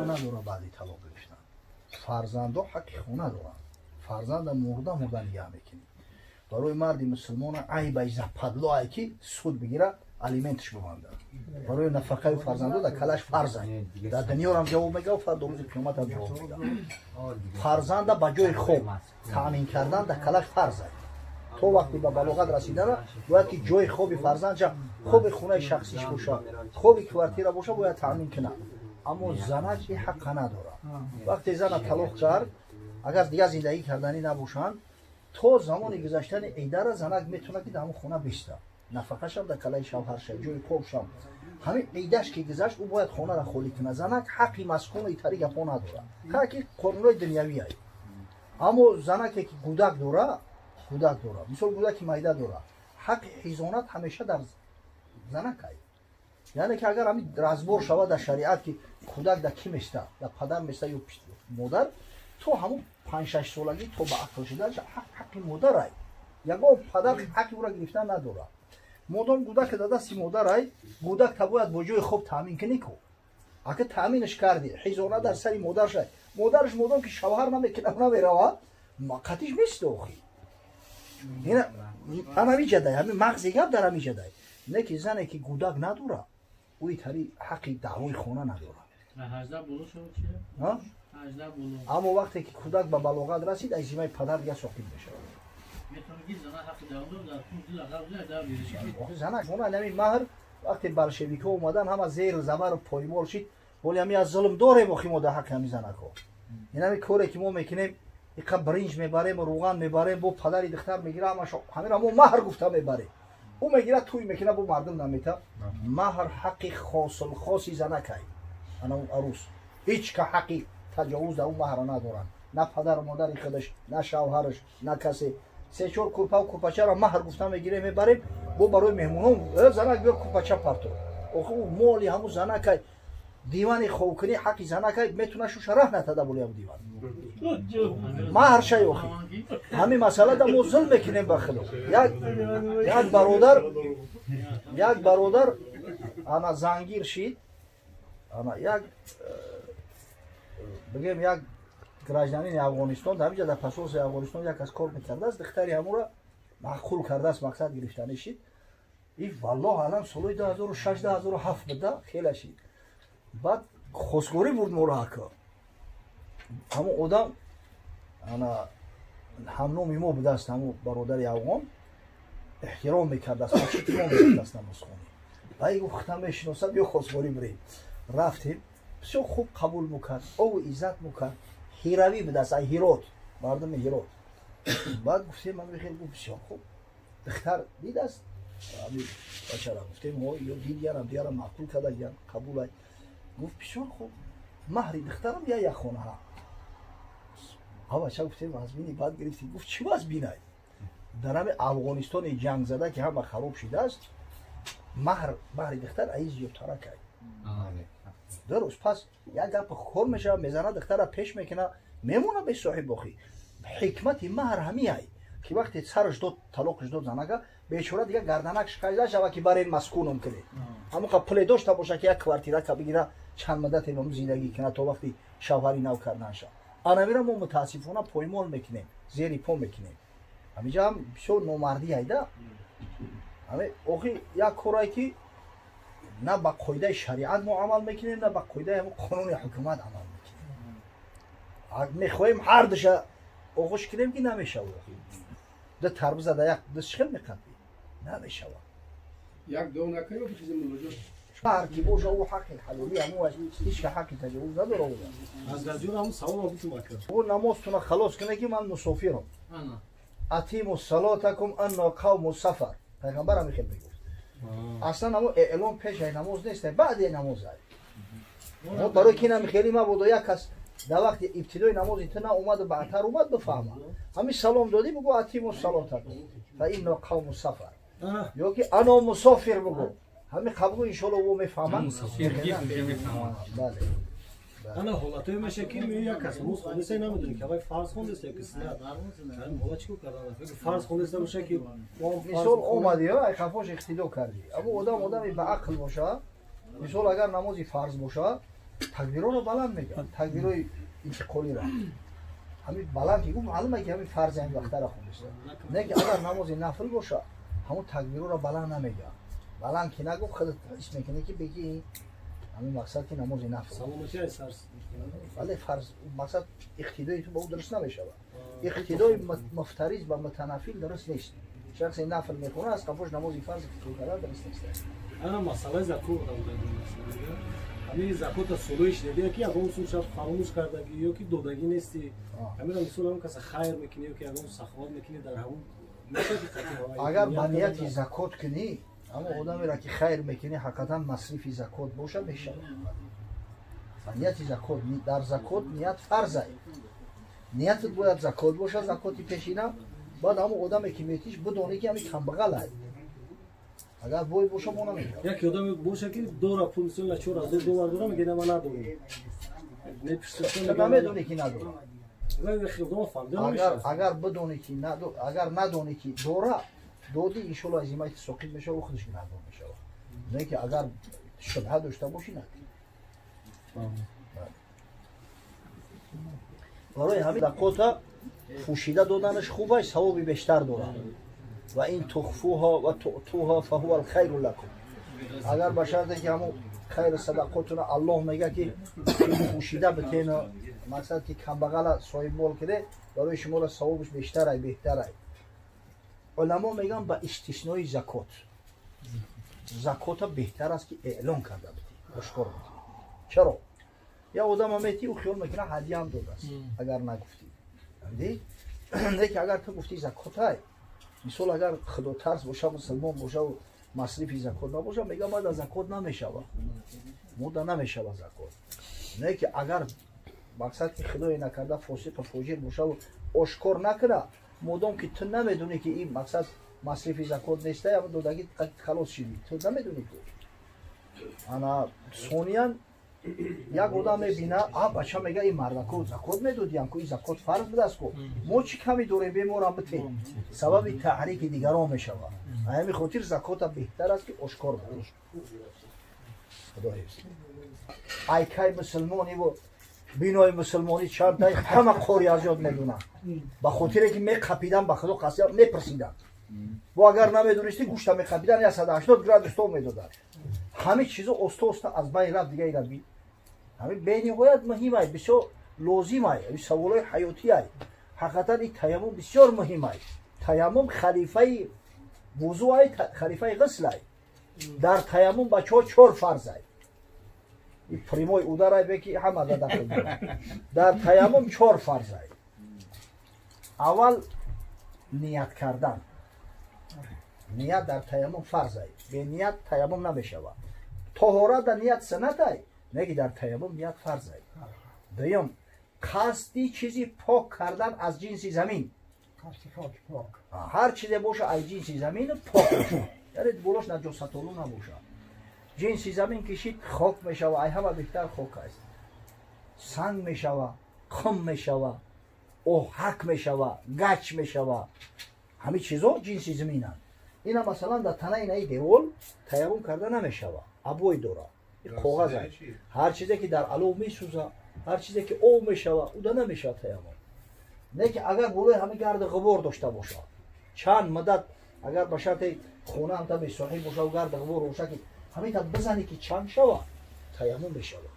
Надора баъди талоқ гирифтан. Фарзандо ҳаққи хона доранд. Фарзанда мурда мурда нигаҳ мекунӣ. Барои марди мусулмона айбай западло ай ки суд бигира, алиментш бибандад. Барои нафақаи фарзандо дар калаш фарзай. Дар дунёрам ҷавоб мега, фардо рӯзи қиёматам ҷавоб мега. Фарзанда ба ҷои хоб таъмин кардан дар калаш фарзай. То вақте ба балоғат расидана бояд ки ҷои хоби фарзандша, хоби хонаи шахсиш боша, хоби квартира боша, бояд таъмин кунад. Аммо занак ин ҳаққа надорад. Вақте зана талоқ кард, агар дигар зиндагӣ карданӣ набошанд, то замони гузаштани идара занак метавонад ки дар ҳамон хона биста, нафақашам дар калаи шавҳарша, ҷои хобшам. Ҳамин идаш ки гузашт, ӯ бояд хонаро холӣ кунад. Занак ҳаққи маскуну итари гапҳо надорад, ҳаққи қонунҳои дунявӣ ай. Аммо занаке ки гудак дора, гудак дора, мисол гудаки майда дора, ҳаққи ҳизонат ҳамеша дар занак ай. Яъне ки агар ҳамин разбор шавад дар шариат ки кӯдак дар кӣ места, дар падар места ё модар, то ҳамун 5-6 солагӣ то ба ақл шуданаш ҳаққи модар ай. Ягон падар ҳаққи ӯро гирифтан надорад. Модом гӯдаке дар дасти модар ай, гӯдак та бояд бо ҷои хоб таъмин кунӣ ку. Ака таъминаш кардӣ, ҳизона дар сари модарш ай. Модараш модом ки шавҳар намекунад, намеравад, қатиш места охи. Ина ҳамин ҷадай, ҳамин мағзи гап дар ҳамин ҷадай. Не ки зане ки гӯдак надорад, ӯ тари ҳаққи даъвои хона надорад. Аммо вақте ки кӯдак ба балоғат расид, аз зимаи падар дигар соқит мешавад. Занак хона ҳамин маҳр вақте болшевикҳо омадан, ҳама зеру забару поймол шид. Воли ҳами аз зулм дорем охи мо дар ҳаққи ҳамин занакҳо. Ин ҳамин коре ки мо мекунем, иқа бринҷ мебарем, руған мебарем, бо падари духтар мегира, ҳамашо ҳаминро мо маҳр гуфта мебарем. Ӯ мегирад, тӯй мекунад, бо мардум намета. Маҳр ҳаққи хосулхоси занакай. Ана арӯс ҳеҷ ка ҳаққи таҷовуз дар ӯ маҳрро надоранд. На падару модари худаш, на шавҳараш, на касе. 3-4 курпаву курпачаро маҳр гуфта мегирем, мебарем, бо барои меҳмонон занак биёр курпача парто. Охи ӯ моли ҳамун занакай, дивани хобкунӣ ҳаққи занакай, метавона шуша раҳ натада боли ҳамун диван. Маҳр шай охи. Ҳамин масъалада мо зулм мекунем ба худо. Як бародар, як бародар ана зангир шид, ана як бигем як гражданини Афғонистон дар ҳаминҷа дар посольствои Афғонистон як кас кор мекардааст, духтари ҳамура маъқул кардааст, мақсад гирифтанӣ шид. И валлоҳ алам солҳои 2006 2007 буда, хеле шид. Баъд хосгорӣ бурд моро ака. Ҳамон одам ана ҳамноми мо будааст, ҳамон бародари афғон эҳтиром мекардааст, масҷиди мо мерафтааст намозхонӣ. Баъд гуфт худам мешиносам, биё хосгорӣ бирем. Рафтем, бисёр хуб қабул мекард, ову иззат мекард. Ҳиравӣ будааст, ай Ҳирот, мардуми Ҳирот. Баъд гуфтем ман мехел, гуфт бисёр хуб. Духтар дидааст, ҳамин бачара гуфтем мо ё дидиянам, дигарам маъқул кардагиян, қабул ай. Гуфт бисёр хуб, маҳри духтарам я як хонаҳа. Ҳа бача гуфтем аз бини баъд гирифтем. Гуфт чӣ аз бинай? Дар ҳамин Афғонистони ҷангзада ки ҳама хароб шидааст, маҳр маҳри духтар аи зиёдтарак ай. Дуруст, пас як гап кор мешавад, мезанад духтара пеш мекунад, мемонад бесоҳиб охи. Ҳикмати маҳр ҳамин ай ки вақте сараш дод, талоқаш дод занака, бечора дигар гарданак шикаста шава ки барен маскунум кунед. Ҳамон қа пуле дошта боша ки як квартира ка бигира, чанд муддате ба зиндагӣ кунад то вақти шавҳари нав кардан шава. Анамира мо мутаассифона поймол мекунем, зери по мекунем. Ҳаминҷа ҳам бисёр номардӣ айда. Ҳамин охи як корае ки на ба қоидаи шариат мо амал мекунем, на ба қоидаи ҳамон қонуни ҳукумат амал мекунем. Мехоҳем ҳар душа оғӯш кунем ки намешавад. Охи ду тарбуза дар як даст чӣ хел меқапӣ? Намешавад. Як дуо накунем чизе мулоҷот. Ҳар ки боша ӯ ҳаққи ҳалолӣ ҳамон аст, ҳеҷ ка ҳаққи таҷовуз надорад. Аз радио ҳамон савол бутум ака. Ӯ намозтона халос кунад ки ман мусофирам. Атиму салотакум анна қавму сафар. Пайғамбар ҳамин хел мегуфт. Аслан ҳамон эълон пеш ай намоз нест, баъди намоз ай. Мо барои ки нами хеле мабодо як кас дар вақти ибтидои намози ту на омаду баъдтар омад бифаҳма. Ҳамин салом додӣ бугӯ атиму салотакум фа инна қавму сафар. Ё ки ано мусофир бугӯ. Ҳамин қабгӯ иншоалло ӯ мефаҳмад. Бале. Ана ҳолатое меша ки як кас намоз хондаста намедонӣ ки аввал фарз хондаста ё ки суннат. Ҳамин ҳолат чӣ кор кардан? Фарз хондаста боша ки мисол омадӣ, ай қафош иқтидо кардӣ. Аммо одам одами ба ақл боша, Мисол агар намози фарз боша, такбирҳоро баланд мегӯяд, такбирҳои интиқолиро. Ҳамин баланд ки гуфт, маълум е ки ҳамин фарзи ҳамин вақтара хондааст. Не ки агар намози нафл боша, ҳамон такбирҳоро баланд намегӯяд. Баланд ки нагуфт, худат ҳис мекунӣ ки беги ҳамин мақсад ки намози нафл. Вале фарз мақсад иқтидои ту ба ӯ дуруст намешавад. Иқтидои муфтариз ба мутанаффил дуруст нест. Шахси нафл мехонад, аз қафош намози фарз иқтидо кардан дуруст нест. Ана масъалаи закот ҳамин закота солоиш дедия ки ягон сум шаб фаромӯш кардагӣ ё ки додагӣ нести, ҳаминро мисол ҳамон каса хайр мекунӣ ё ки ягон саховат мекунӣ дар ҳамон. Агар ба нияти закот кунӣ, ҳамон одамеро ки хайр мекунӣ, ҳақиқатан масрифи закот боша, мешавад. Ба нияти закот, дар закот ният фарзай. Ниятат бояд закот боша, закоти пешина, баъд ҳамон одаме ки метиш бидонӣ ки ҳамин камбағал ай. Агар бой боша, мо намекунем. Як одаме боша ки дора пул, мисол 4000 доллар дора, мегӯяд ман надорам. Ту намедонӣ ки надора. Агар бидонӣ ки агар надонӣ ки дора, додӣ, иншоалло аз зиммаи ту соқит мешавад, худаш гунаҳкор мешавад. Не ки агар шубҳа дошта бошӣ, надӣ. Барои ҳамин закота пӯшида доданаш хуб аст, савоби бештар дорад. Ва ин тухфуҳа ва туътуҳа фаҳува алхайру лакум. Агар ба шарте ки ҳамон хайру садақотуна Аллоҳ мегӯяд ки пӯшида битена, мақсад ки камбағала соҳибмол киде, барои шуморо савобаш бештарай, беҳтарай. Уламо мегӯянд ба истиснои закот. Закота беҳтар аст ки эълон карда битӣ, ошкор битӣ. Чаро? Я одама метӣ, ӯ хиёл мекунад ҳадияам додааст, агар нагуфтӣ. Не ки агар ту гуфтӣ закотай, мисол агар худотарс боша, мусулмон боша, масрифи закот набоша, мегӯяд мада закот намешава, муда намешава закот. Не ки агар мақсад ки худое накарда фосиқу фоҷир бошаву ошкор накуна, модом ки ту намедонӣ ки ин мақсад масрифи закот неста, ама додагӣ халос шидӣ, ту намедонӣ ку. Ана сониян як одам мебина, а бача мега ин мардако закот медодиям ку, ин закот фарз будааст ку, мо чӣ ками дорем, беморам битем. Сабаби таҳрики дигарон мешавад. Ҳамин хотир закота беҳтар аст ки ошкор бошад. Худо ҳифз. Айкай мусулмониву бинои мусулмонӣ чанд ҳама қори аз ёд медонанд. Ба хотире ки меқапидан, ба худо қасам мепурсиданд. Бо агар намедонистӣ, гӯшта меқапидан, 180 градус тоб медоданд. Ҳамин чизо оста оста аз байн рафт, дига ира би. Ҳамин бениҳоят муҳим ай, бисёр лозим ай, саволҳои ҳаётӣ ай. Ҳақиқатан ин таяммум бисёр муҳим ай. Таяммум халифаи вузӯ ай, халифаи ғусл ай. Дар таяммум бачаҳо чор фарз ай. Ин прямой удар ай, беки ҳама да дахл дорад. Дар таяммум чор фарз ай. Аввал ният кардан. Ният дар таяммум фарз ай. Бе ният таяммум намешавад. Тоҳорат дар ният суннат ай, не ки дар таяммум ният фарз ай. Дуюм, қасди чизи пок кардан аз ҷинси замин. Ҳар чизе боша аз ҷинси замин пок бошад, яъне болош наҷосатолу набошад. Ҷинси замин кишид хок мешава, ай ҳама беҳтар хок аст. Санг мешава, қум мешава, оҳак мешава, гач мешава. Ҳамин чизо ҷинси заминанд. Ина масалан дар танаи наи девол таяммум карда намешава, обой дора, коғаз аст. Ҳар чизе ки дар алов месӯза, ҳар чизе ки об мешава, уда намешава таяммум. Не ки агар болои ҳамин гарди ғубор дошта бошад, чанд муддат агар ба шарти хона ҳамта бесоҳиб бошаву гарди ғубор боша ки ҳамин та бизанӣ ки чанг шава, таяммум мешава.